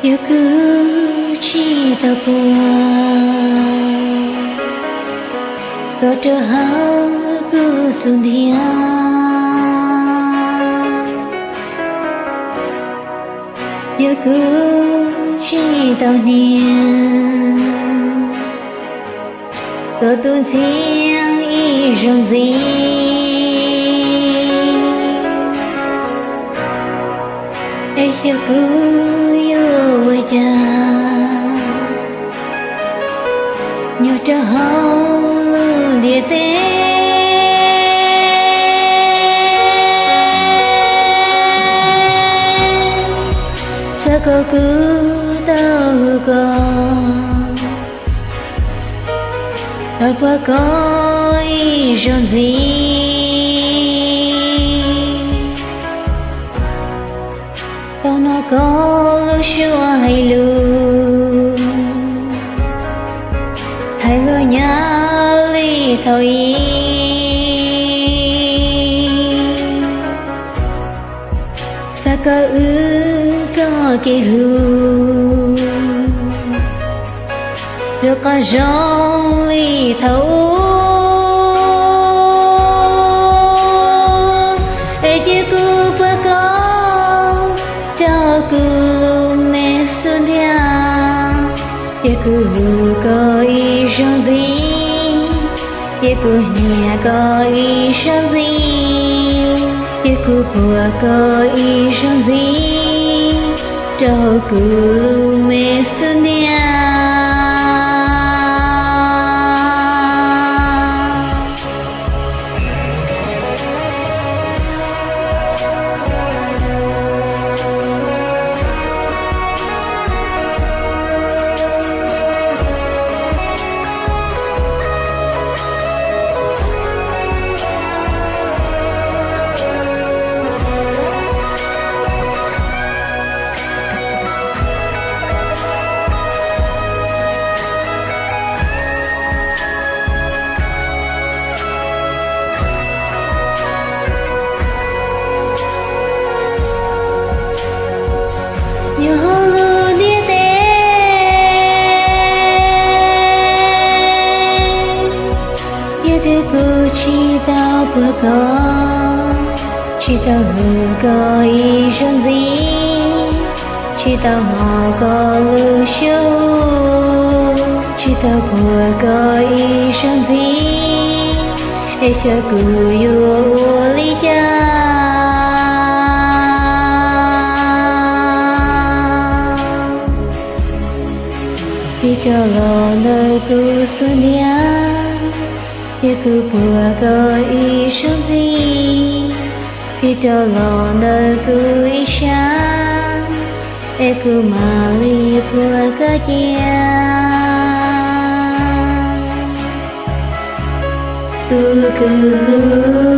Yog kuv tsis tau puag koj rau hauv kuv xub ntiag, yog kuv tsis tau hnia koj tus ntxhiab ib zaug ntxiv, es xyov kuv yuav ua cas nyob rau hauv lub ntiaj teb. Xav kom kuv tau hu koj tau puag koj ib zaug ntxiv, tau hnov koj lub suab hais lus, hais lus nyob li thaum ub. Xav kom wb txoj kev hlub rov qab zoo li thaum ub, es cia kuv puag koj rau kuv lub me xub ntiag, cia kuv hu koj ib zaug ntxiv, cia kuv hnia koj ib zaug ntxiv, cia kuv puag koj ib zaug ntxiv rau kuv lub me xub ntiag. Nyob hauv lub ntiaj teb, yog tias kuv tsis tau puag koj, tsis tau hu koj ib zaug ntxiv, tsis tau hnov koj lub suab hu, tsis tau puag koj ib zaug ntxiv, es xyov kuv yuav ua li cas. Tig rov los ntawm kuv xub ntiag, cia kuv puag koj ib zaug ntxiv. Tig rov los ntawm kuv ib sab, es kuv mam li puag koj cia. Kuv kws hlub